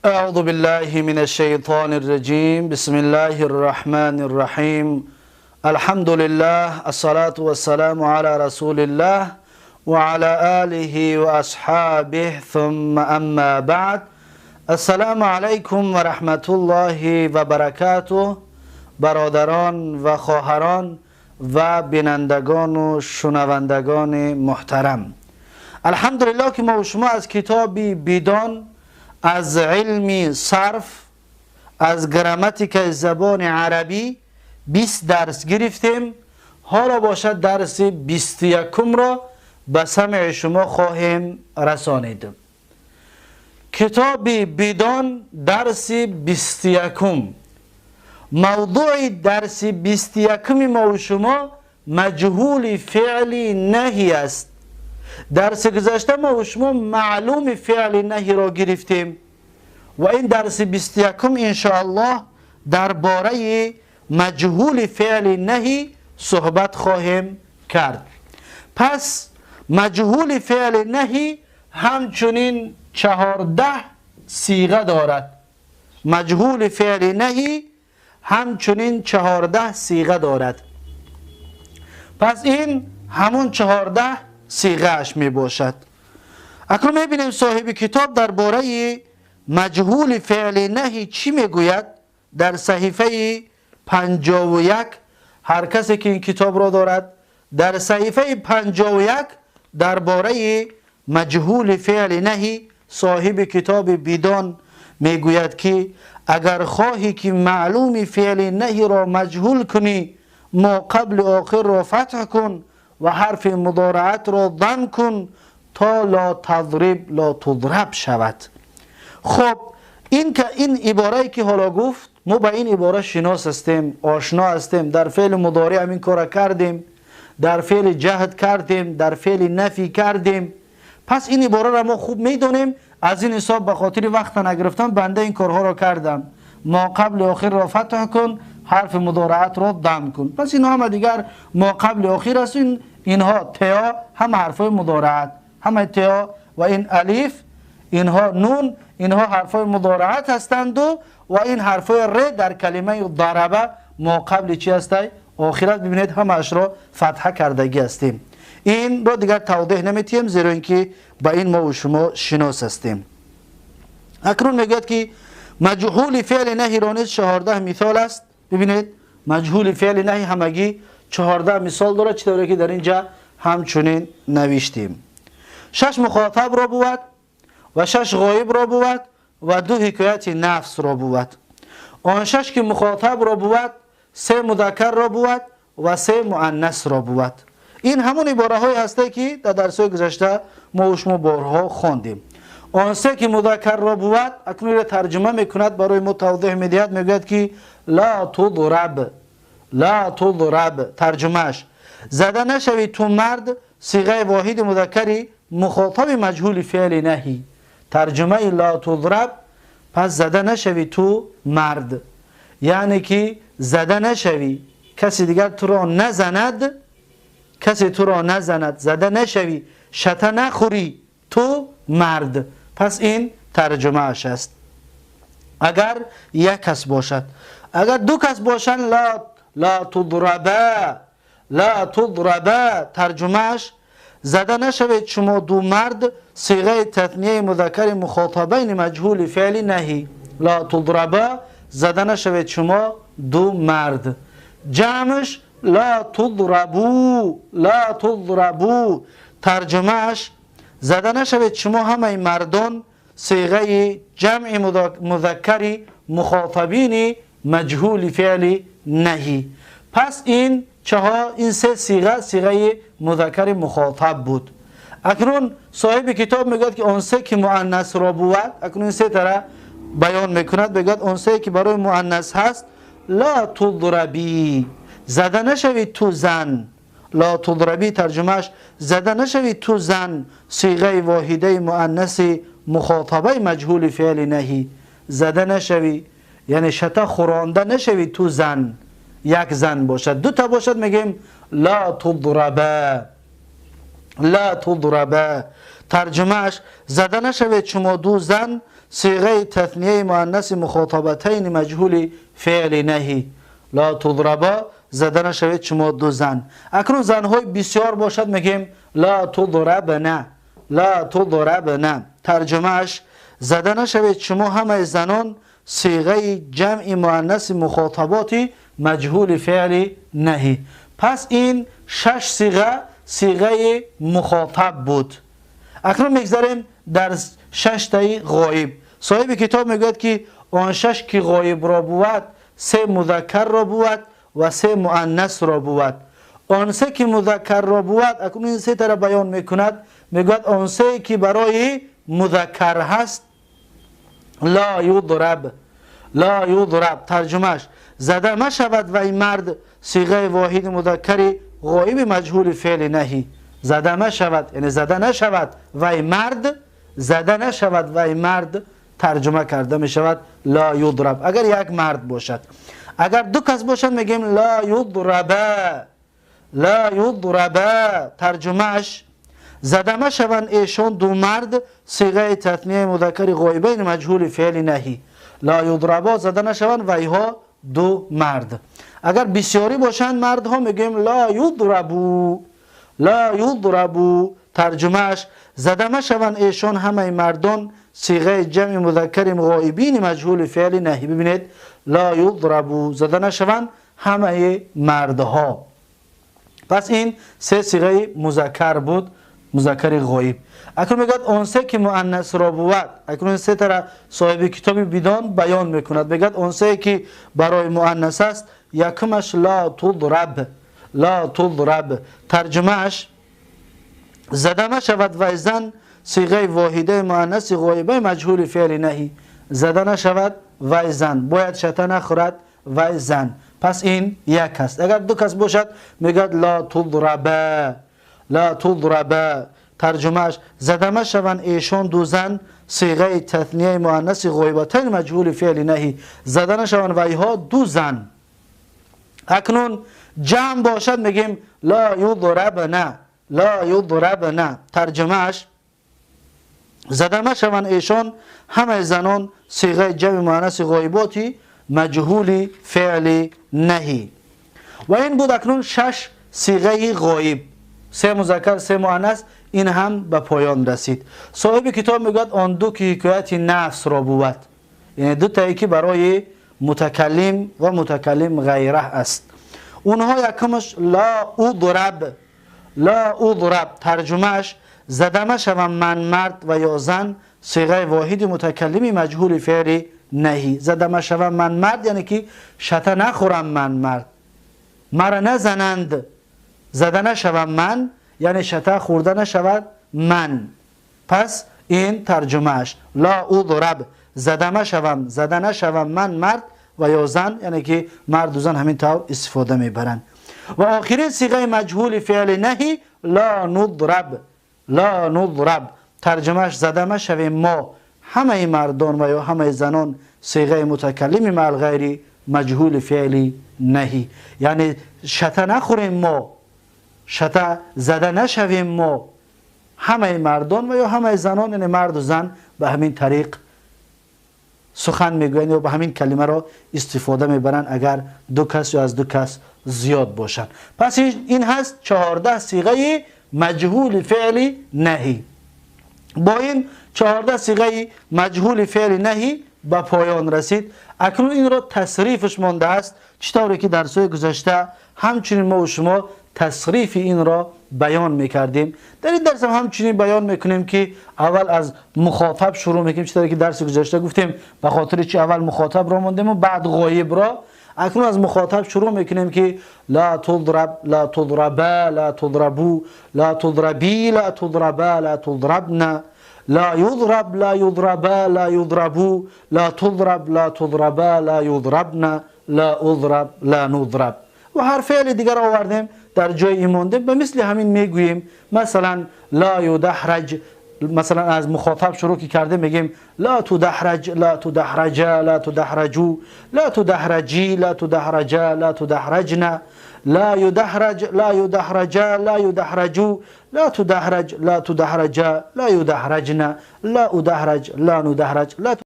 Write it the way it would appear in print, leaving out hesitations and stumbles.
أعوذ بالله من الشيطان الرجيم. بسم الله الرحمن الرحيم. الحمد لله، الصلاة والسلام على رسول الله وعلى آله وأصحابه، ثم أما بعد. السلام علیکم و رحمت الله و برکاته. برادران و خواهران و بینندگان و شنوندگان محترم، الحمدلله که ما و شما از کتاب بیدان، از علم صرف، از گراماتیک زبان عربی 20 درس گرفتیم. حالا باشد درس 21 را به سمع شما خواهیم رسانید. کتاب بیدان درس 21. موضوع درس 21 ما و شما مجهول فعل نهی است. درس گذشته ما و شما معلوم فعل نهی را گرفتیم و این درس 21 انشاءالله درباره مجهول فعل نهی صحبت خواهیم کرد. پس مجهول فعل نهی همچنین 14 صیغه دارد. مجهول فعل نهی همچنین 14 صیغه دارد. پس این همون 14 صیغه اش می باشد. اکنون می بینیم صاحب کتاب درباره مجهول فعل نهی چی می گوید. در صحیفه 51، هر کسی که این کتاب را دارد، در صحیفه 51 درباره مجهول فعل نهی صاحب کتاب بیدان میگوید که اگر خواهی که معلوم فعل نهی را مجهول کنی، ما قبل آخر را فتح کن و حرف مضارعت را ضم کن تا لا تضرب لا تضرب شود. خب این که این عباره که حالا گفت، ما با این عباره شناس هستیم، آشنا هستیم. در فعل مضارع همین کار کردیم، در فعل جهد کردیم، در فعل نفی کردیم. پس این عباره را ما خوب میدونیم. از این حساب به خاطر وقت نگرفتم بنده این کارها را کردم. ما قبل آخر را فتح کن، حرف مضارعت را ضم کن. پس اینها هم دیگر ما قبل آخر است. اینها تیا هم حرف مضارعت، هم تیا و این الف، اینها نون، اینها حرف مضارعت هستند و این حرف ر در کلمه ضربه ما قبل چی هست؟ آخرت. ببینید همش را فتحه کردگی هستیم. این را دیگر توضیح نمیتیم، زیرا اینکه با این ما و شما شناس هستیم. اکنون میگوید که مجهول فعل نهی را نیز 14 مثال است. ببینید مجهول فعل نهی همگی 14 مثال داره، چطوری که در اینجا همچنین نوشتیم. 6 مخاطب را بود و 6 غایب را بود و 2 حکایت نفس را بود. آن 6 که مخاطب را بود، 3 مذکر را بود و 3 مؤنث را بود. این همون عباره های هسته که در درس های گذشته ما و شما بارها خواندیم. آن 3 که مذکر را بود، اکنون را ترجمه میکند، برای ما توضیح میدهد. میگوید که لا تضرب، لا تضرب، ترجمهش زده نشوی تو مرد، صیغه واحد مذکری مخاطب مجهول فعل نهی. ترجمه لا تضرب، پس زده نشوی تو مرد، یعنی که زده نشوی، کسی دیگر تو را نزند، کسی تو را نزند، زده نشوی، شته نخوری تو مرد. پس این ترجمه اش است. اگر یک کس باشد، اگر دو کس باشند، لا تضربا، لا تضربا، ترجمهش زده نشوید شما دو مرد، صیغه تثنیه مذکر مخاطبین مجهول فعل نهی. لا تضربا، زده نشوید شما دو مرد. جمعش لا تضربو، لا تضربو، ترجمهش زده نشوید شما همه مردان، صیغه جمع مذکری مخاطبین مجهول فعل نهی. پس این چهار، این 3 صیغه صیغه مذکر مخاطب بود. اکنون صاحب کتاب میگوید که آن 3 که مؤنث را بود، اکنون این 3 را بیان میکند. میگوید آن 3 که برای مؤنث هست، لا تضربی، زده نشوی تو زن. لا تضربی ترجمهش زده نشوی تو زن، صیغه واحده مؤنث مخاطبه مجهول فعل نهی. زده نشوی یعنی شته خورانده نشوی تو زن، یک زن باشد، دو تا باشد میگیم لا تضربا، لا تضربا، ترجمهش زده نشوید شما دو زن، صيغه تثنیه مؤنث مخاطبتین مجهول فعل نهی. لا تضربا زده نشوید شما دو زن. اکنون زنهای بسیار باشد میگیم لا تضربن. لا تضربن. ترجمهش زده نشوید شما همه زنان، صیغه جمع مؤنث مخاطبات مجهول فعل نهی. پس این 6 صیغه صیغه مخاطب بود. اکنون میگذاریم در 6 تای غایب. صاحب کتاب میگوید که آن 6 که غایب را بود، 3 مذکر را بود و 3 مؤنث را بود. آن 3 که مذکر را بود، اکنون این 3 تا را بیان میکند. میگوید آن 3 که برای مذکر هست، لا یضرب. لا یضرب ترجمهش زده مشود و این مرد، صیغه واحد مذکر غایب مجهول فعل نهی. زده مشود یعنی زده نشود و این مرد، زده نشود و این مرد ترجمه کرده می شود لا یضرب اگر یک مرد باشد. اگر دو کس باشد میگیم لا یضربا. لا یضربا ترجمهش زده مشوند ایشان دو مرد، صیغه تثنیه مذکر غایبین مجهول فعل نهی. لا یضربا زده نشوند و ایها دو مرد. اگر بسیاری باشند مردها میگیم لا یضربو. لا یضربو ترجمهش زده مشوند ایشان همه مردان، صیغه جمع مذکر غایبین مجهول فعل نهی. ببینید لا یضربو زده نشوند همه مردها. پس این 3 صیغه مذکر بود، مذکر غایب. اکنون میگوید آن 3 که مؤنث را بود، اکنون 3 تا را صاحب کتاب بدان بیان میکند. میگوید آن 3 که برای مؤنث است، یکمش لا تضرب. لا تضرب ترجمهش زده مشود و زن، صیغه واحده مؤنث غایبه مجهول فعل نهی. زده نشود و زن، باید شته نخورد و زن. پس این یک است. اگر دو کس باشد میگوید لا تضربا. لا تضربا ترجمهش زده مشوند ایشان دو زن، صیغه تثنیه مؤنث غایبتین مجهول فعل نهی. زده نشوند و ایها دو زن. اکنون جمع باشد میگیم لا یضربن. لا یضربن ترجمهش زده مشوند ایشان همه زنان، صیغه جمع مؤنث غایباتی مجهول فعل نهی. و این بود اکنون 6 صیغه غایب، 3 مذکر 3 مؤنث. این هم به پایان رسید. صاحب کتاب میگوید آن دو که حکایت نفس را بود، یعنی دو تایی که برای متکلم و متکلم غیره است. اونها یکمش لا اضرب. لا اضرب ترجمهش زده مشوم من مرد و یا زن، صیغه واحد متکلمی مجهول فعل نهی. زده مشوم من مرد یعنی که شته نخورم من مرد، مرا نزنند. زده نشوم من یعنی شته خورده نشود من. پس این ترجمهش لا اضرب زده مشوم، زده نشوم من مرد و یا زن، یعنی که مرد و زن همین طور استفاده میبرند. و آخرین صیغه مجهول فعل نهی لا نضرب. لا نضرب ترجمهش زده مشویم ما همه مردان و یا همه زنان، صیغه متکلم مع الغیر مجهول فعل نهی. یعنی شته نخوریم ما، شته زده نشویم ما، همه مردان و یا همه زنان، یعنی مرد و زن به همین طریق سخن میگویند یا به همین کلمه را استفاده میبرند اگر دو کس یا از دو کس زیاد باشند. پس این هست 14 صیغه مجهول فعل نهی. با این 14 صیغه مجهول فعل نهی به پایان رسید. اکنون این را تصریفش مانده است، چطوری که در سوی گذشته همچنین ما و شما تصریف این را بیان میکردیم. در این درس هم همچنین بیان میکنیم که اول از مخاطب شروع میکنیم، چطوری که درس گذشته گفتیم به خاطر چی اول مخاطب را ماندیم و بعد غایب را. اکنون از مخاطب شروع میکنیم که لا تضرب، لا تضربا، لا تضربو، لا تضربی، لا تضربا، لا تضربن، لا یضرب، لا یضربا، لا یضربو، لا تضرب، لا تضربا، لا یضربن، لا اضرب، لا نضرب. و هر فعل دیگر آوردیم در جای این مانده. به مثل همین میگوییم مثلا لا یدحرج، مثلا از مخاطب شروع که کرده میگیم لا تدحرج، لا تدحرج، لا تدحرجو، لا تدحرجی، لا تدحرج، لا تدحرجن، لا يدحرج، لا يدحرج، لا يدحرجو، لا تدحرج، لا تدحرج، لا يدحرجن، لا أدحرج، لا ندحرج، لا.